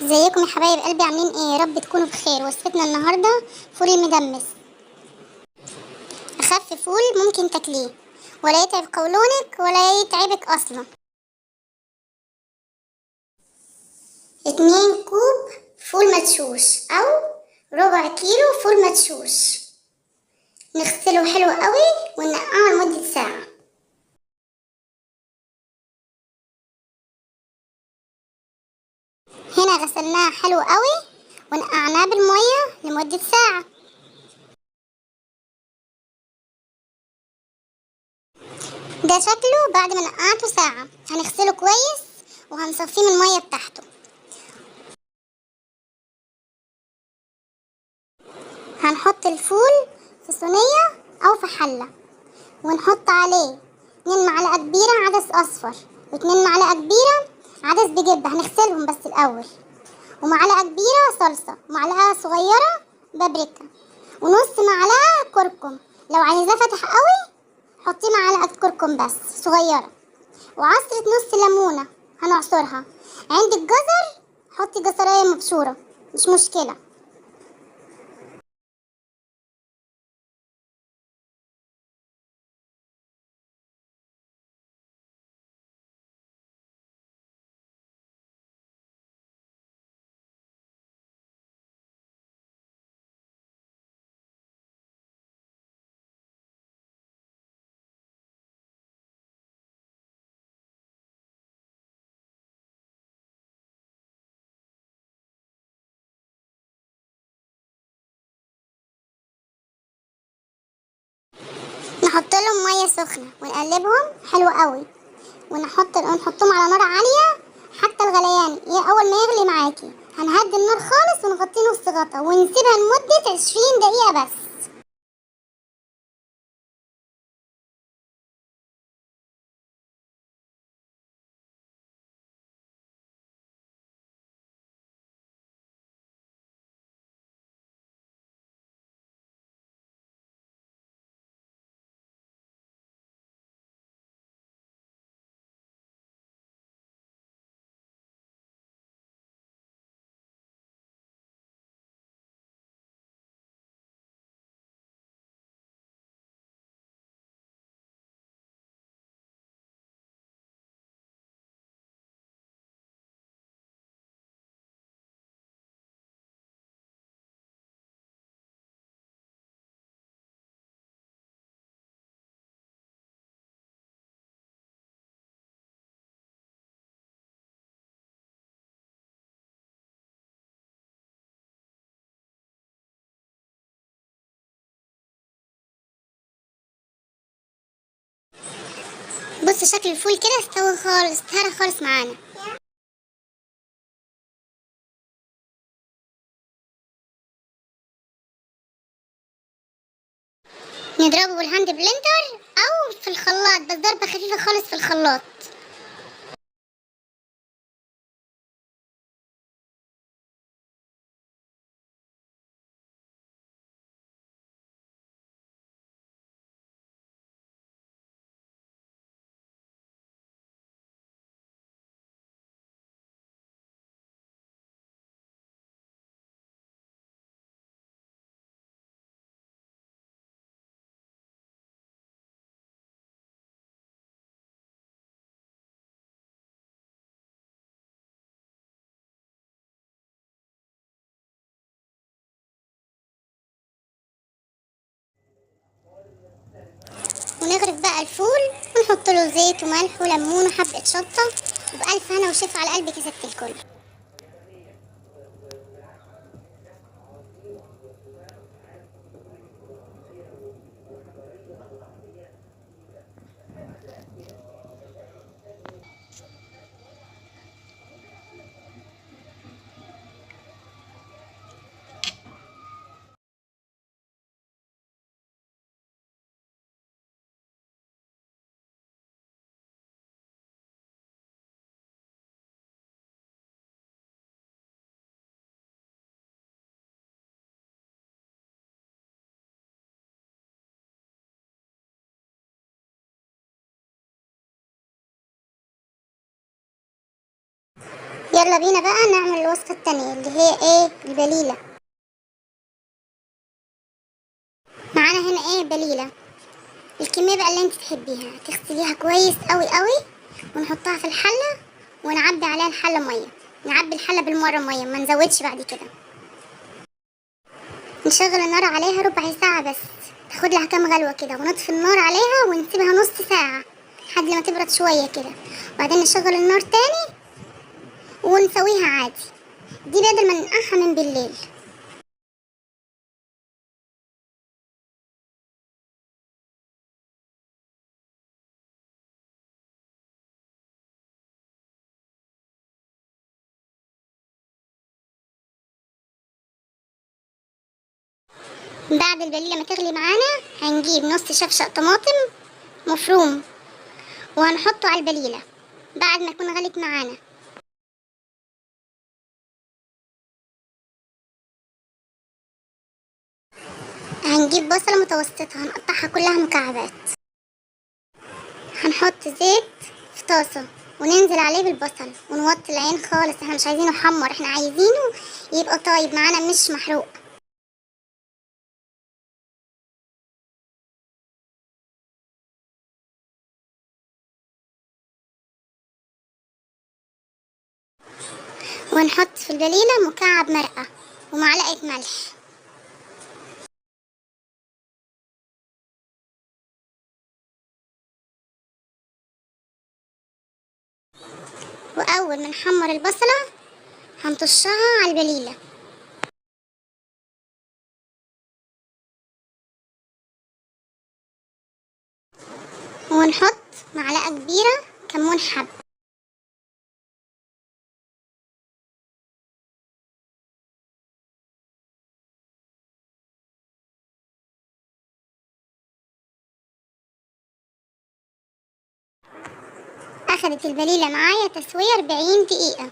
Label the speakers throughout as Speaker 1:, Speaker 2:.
Speaker 1: ازيكم يا حبايب قلبي، عاملين ايه؟ يا رب تكونوا بخير. وصفتنا النهارده فول المدمس، اخف فول ممكن تاكليه ولا يتعب قولونك ولا يتعبك اصلا. 2 كوب فول مدشوش او ربع كيلو فول مدشوش، نغسله حلو قوي وننقعه لمدة ساعة. هنا غسلناه حلو قوي ونقعناه بالمية لمدة ساعة. ده شكله بعد ما نقعته ساعة. هنغسله كويس وهنصفيه من المية بتاعته. هنحط الفول في صينية أو في حلة، ونحط عليه 2 معلقة كبيرة عدس أصفر و2 معلقة كبيرة عدس بجبة، هنغسلهم بس الأول، ومعلقة كبيرة صلصة، ومعلقة صغيرة بابريكا، ونص معلقة كركم. لو عايزاه فاتح قوي حطي معلقة كركم بس صغيرة، وعصرة نص ليمونة هنعصرها. عندك جزر حطي جزراية مبشورة، مش مشكلة. نحط لهم مية سخنة ونقلبهم حلو قوي، ونحطهم على نار عالية حتى الغليان. يا اول ما يغلي معاكي هنهدي النار خالص ونغطيه نص غطا ونسيبها لمدة 20 دقيقة بس. بص شكل الفول كده استوى خالص، اتهرى خالص معانا. نضربه بال hand blender او في الخلاط، بس ضربة خفيفة خالص في الخلاط. ونغرف بقى الفول ونحط له زيت وملح وليمون وحبة شطة، وبألف هنا وشفا على قلبك يا ست الكل. يلا بينا بقى نعمل الوصفة التانية اللي هي ايه؟ البليلة. معانا هنا ايه؟ بليلة. الكمية بقى اللي انت تحبيها، تغسليها كويس قوي قوي ونحطها في الحلة ونعبي عليها الحلة مية، نعبي الحلة بالمرة مية، ما نزودش بعد كده. نشغل النار عليها ربع ساعة بس، تاخد لها كام غلوة كده، ونطفي النار عليها ونسيبها نص ساعة لحد ما تبرد شوية كده، وبعدين نشغل النار تاني ونسويها عادي. دي بدل ما ننقعها من بالليل. بعد البليلة ما تغلي معانا هنجيب نص شفشق طماطم مفروم وهنحطه على البليلة بعد ما يكون غلت معانا. هنجيب بصلة متوسطة هنقطعها كلها مكعبات. هنحط زيت في طاسة وننزل عليه بالبصل ونوطي العين خالص، احنا مش عايزينه حمر، احنا عايزينه يبقى طايب معانا مش محروق. ونحط في البليلة مكعب مرقة ومعلقة ملح. وأول ما نحمر البصلة هنطشها على البليلة. ونحط معلقة كبيرة كمون حب. أخدت البليلة معايا تسوية 40 دقيقة.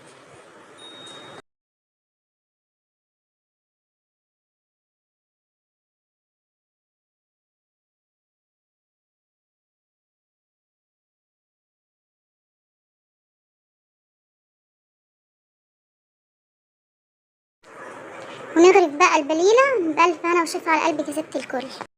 Speaker 1: ونغرف بقى البليلة بألف هنا وشفا على قلبك يا ست الكل.